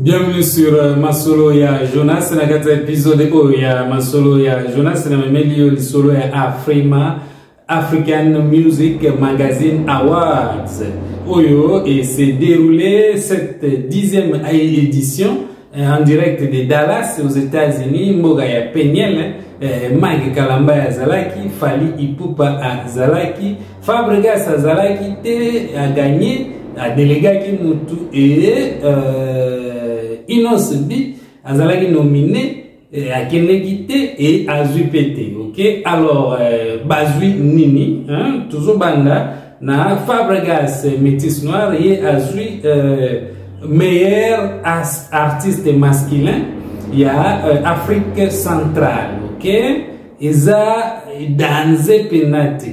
Bienvenue sur euh, Masolo ya Jonas na kati ya épisode oyo ya Masolo ya Jonas na memeli yo lisolo ya Afrima African Music Magazine Awards oyo et s'est déroulé cette dixième édition euh, en direct de Dallas aux États-Unis mboka ya Peniel euh, Mike Kalamba azalaki Fally Ipupa azalaki Fabregas azalaki te a gagné adelegaki mutu et euh, Innos B azalaki nominé eh, akendeki te e azwi mpe te ok alors euh, bazwi nini hein? tozobanda na Fabregas métis noir ye azwi euh, meilleur artiste masculin ya euh, Afrique centrale ok eza danze mpena te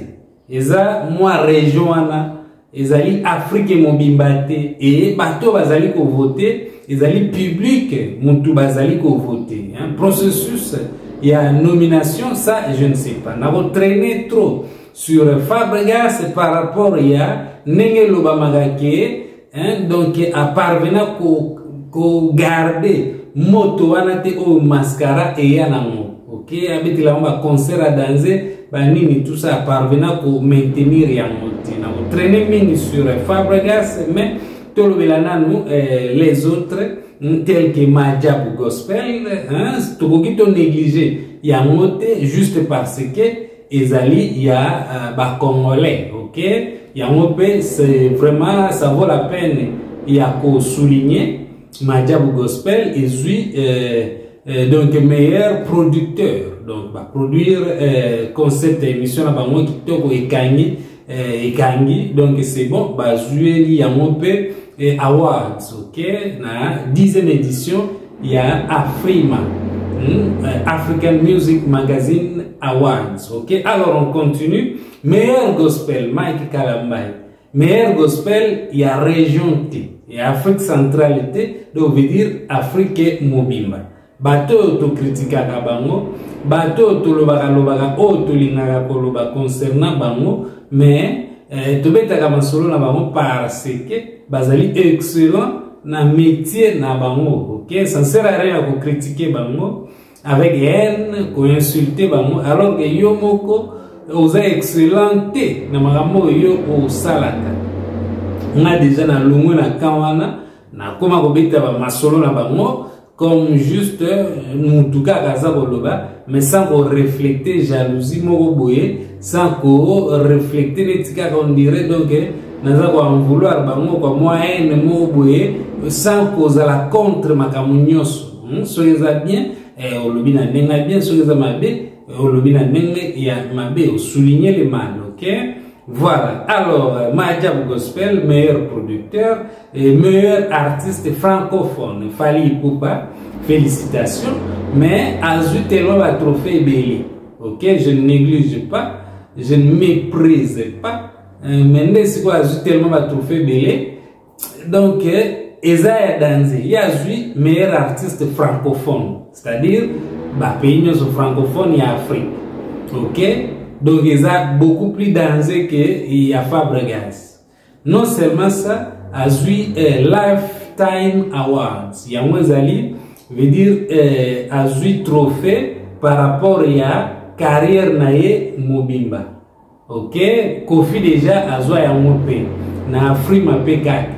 eza mwa region wana ezali afrike mobimba te e bato bazali kovote ezali public mutu bazali kovote hein? Processus ya nomination, ça je ne sais pas. Nakotraîner trop sur Fabregas par rapport ya ndenge elobamaka ke, hein, donc aparvena kogarde ko moto wana te oyo mascara eya nango, ok, abetela yango baconcert ya danse banini, tout ça, aparvena komaintenir yango te. Na kotraîner mingi sur Fabregas, mais tolobela nanu eh, les autres tels que Majabu Gospel, hein, tokoki to négliger yango te juste parce que ezali ya uh, bacongolais, ok. Yango mpe c'est vraiment, ça vaut la peine ya kosouligner. Majabu Gospel ezwi euh, euh, donc meilleur producteur, donc baproduire euh, concept ya émission na bango kitoko, ekangi ekangi, donc c'est bon, bazweli yango mpe awards, ok, na 10e édition ya Afrima, African Music Magazine Awards, ok. Alors on continue. Meilleur gospel, Mike Kalambay, meilleur gospel ya région te, ya Afrique centrale te, donc veut dire Afrique mobimba. Bato oyo tokritikaka bango, bato oyo tolobaka lobaka oyo tolingaka koloba concernant bango, mais eh, tobetaka masolo na bango parce que bazali excellent na métier na bango, ok. Ça ne sert à rien ya kocritiquer bango avec haine, koinsulte bango alors que yo moko oza excellent te na makambo oyo yo osalaka. Nga déjà nalongwe na camp wana, nakóma kobeta bamasolo na bango comme juste mutu kaka aza koloba, mais sans koreflecte jalousie moko boye, sans koreflecte neti kaka on dirait donc naza koen vouloir bango kwa mwa haine moko boye, sans kozala contre makambo nyonso. Soki eza bien eh, olobi na ndenge ya bien, soki eza mabe, olobi na ndenge ya mabe, osouligne le mal, ok. Voilà. Alors Majab Gospel, meilleur producteur et meilleur artiste francophone, Fally Ipupa, félicitations, mais azwi tellement batrophée ebele, ok, je ne néglige pas, je ne méprise pas, mais nde sikoyo azwi tellement batrophée ebele, donc eza ya danze. Ye azwi meilleur artiste francophone, c'est-à-dire bapays nyonso francophone ya Afrique, ok. Donc eza beaucoup plus danger que ya Fabregas. Non seulement ça, azwi eh, Lifetime Awards, yango ezali veut dire eh, azwi trophée par rapport ya carrière na ye mobimba, ok. Kofi déjà azwa yango mpe na Afrima mpe kaka,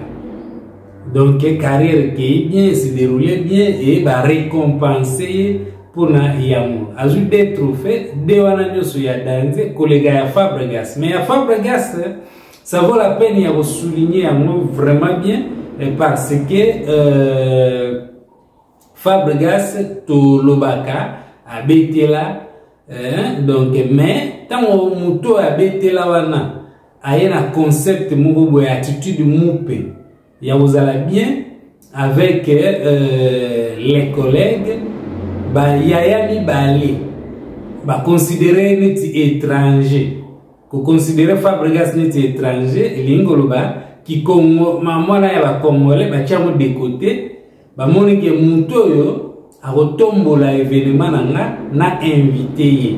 donc carrière ekei bien, se déroule bien e barécompense ye mpona yango. Azwi deux trophée de wana nyonso ya danze koleka ya Fabregas. Mais ya Fabregas, ça vaut la peine ya kosouligner yango vraiment bien parce que Fabregas tolobaka abetela eh, donc mais ntango moto oyo abetela wana aye na concept moko boye, attitude mupe ya kozala bien avec les collègues, bayaya mibale baconsidere neti étranger. Koconsidere Fabregas neti étranger elingi koloba kikongo mwana ya bacongolais batia yango de côté, bamoni ke motu oyo akotombola événement na nga na invité ye.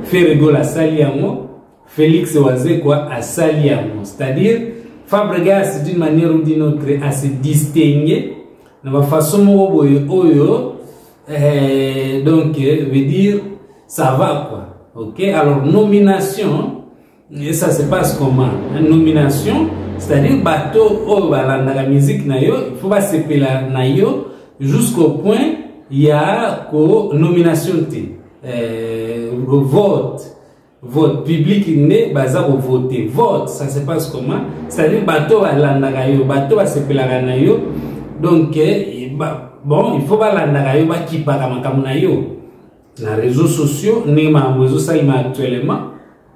Ferre Gola asali yango, Félix Wazekwa asali yango, c'est-à-dire Fabregas d'une manière ou d'une autre a se distingué. Na ba façon moko boye oyo eh, donc veut dire ça va quoi. Ok, alors nomination, et ça se passe comment? Nomination, c'est-à-dire bato oyo balandaka musique na yo, il faut basepela na yo jusqu'au point ya ko nomination te, vote, vote public nde baza kovote. Vote, ça se passe comment? C'est-à-dire bato balandaka yo, bato basepelaka na yo, donc bon, il faut balandaka yo, bakipaka makambo na yo na réseaux sociaux, ndenge makambo ezosalema actuellement.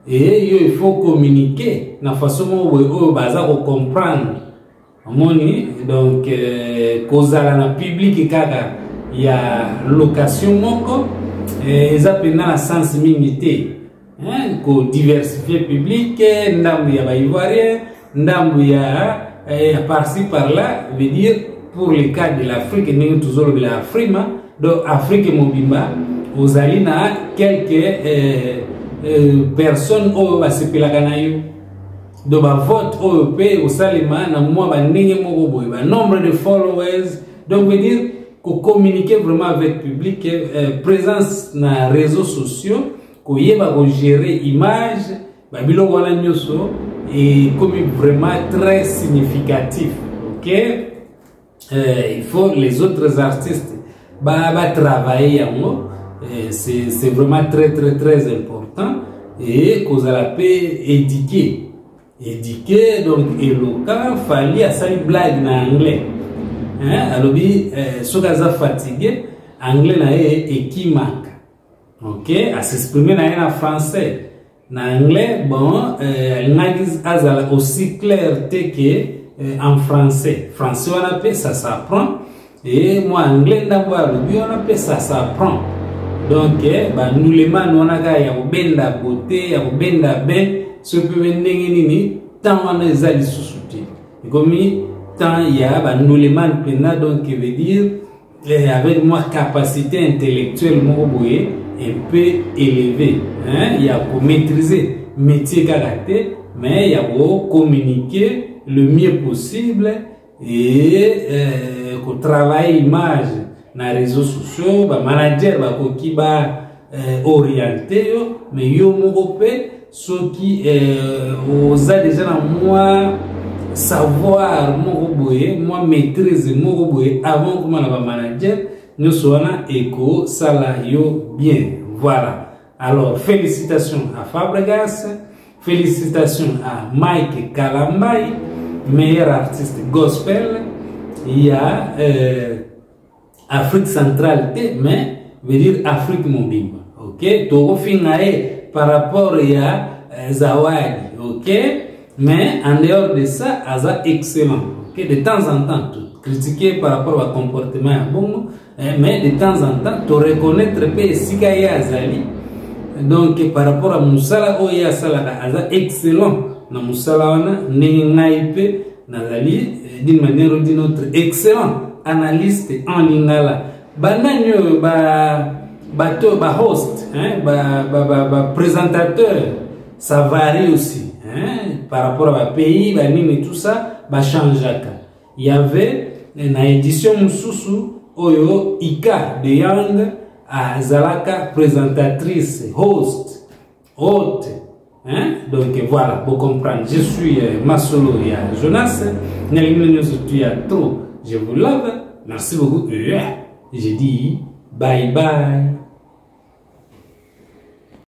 Et yo, il faut communiquer na façon moko boye oyo baza kocomprendre. Omoni, donc kozala na public kaka ya location moko eza mpenza na sens mingi te, hein, kodiversifier public, ndambu ya baivoirien, ndambu ya par-ci par-là, veut dire pour le cas de l'Afrique, ndenge tozolobela Afrima, donc Afrique mobimba ozali na quelques personnes oyo basepelaka na yo. Donc bavote oyo mpe osalema na mwa bandenge moko boye, banombre de followers, donc veut dire kocommuniquer vraiment avec public, présence na réseaux sociaux, koyeba kogérer image, babiloko wana nyonso ekomi vraiment très significatif. Ok, il faut les autres artistes batravailler yango, c'est vraiment très très très important. Et kozala mpe éduqué, éduqué, donc eloka Fally asali blague na anglais, hein, alobi soki aza fatigué, anglais na ye ekimaka. Ok, as'exprime na ye na français, na anglais, bon, alingaki azala aussi clair te que en français. Français wana mpe ça s'apprend, et mwa anglais ndambo alobi wana mpe ça s'apprend. Donc bandulemani wana kaka ya kobenda bote, ya kobenda ben, soki mpe ndenge nini, temps wana eza lisusu te, ekomi temps ya bandulemani mpenza. Donc veut dire avec mwa capacité intellectuelle moko boye un peu élevé, hein, ya komaîtriser métier kaka te, mais ya kocommuniquer le mieux possible et kotravailler image na réseaux sociaux. Bamanager bakoki ba orienter yo, mais yo moko mpe soki oza déjà na mwa savoir moko boye, mwa maîtrise moko boye avant koma na bamanager nyonso wana, ekosala yo bien. Voilà, alors félicitations à Fabregas, félicitations à Mike Kalambay, meilleur artiste gospel ya Afrique centrale te, mais veut dire Afrique mobimba. Ok, tokofinga ye par rapport ya Zawadi, ok, mais en dehors de ça aza excellent. Ok, de temps en temps to critiquer par rapport à comportement ya bongo, mais de temps en temps to reconnaître mpe esika ye azali. Donc par rapport à mosala oyo ye asalaka, aza excellent na mosala wana, ndenge ngai mpe nazali d'une manière ou d'une autre excellent analyste en lingala. Banani oyo ba bato, bahost, hein, ba présentateur, ça varie aussi, hein, par rapport à bapays, banini, tout ça bachangeaka. Il y avait na édition mosusu oyo Ika de Young azalaka présentatrice, host, hôte, hein? Donc voilà, vous comprendre. Je suis Masolo ya Jonas, nalingi nyonso tu ya trop, je vous love, merci beaucoup, j'ai dit bye bye.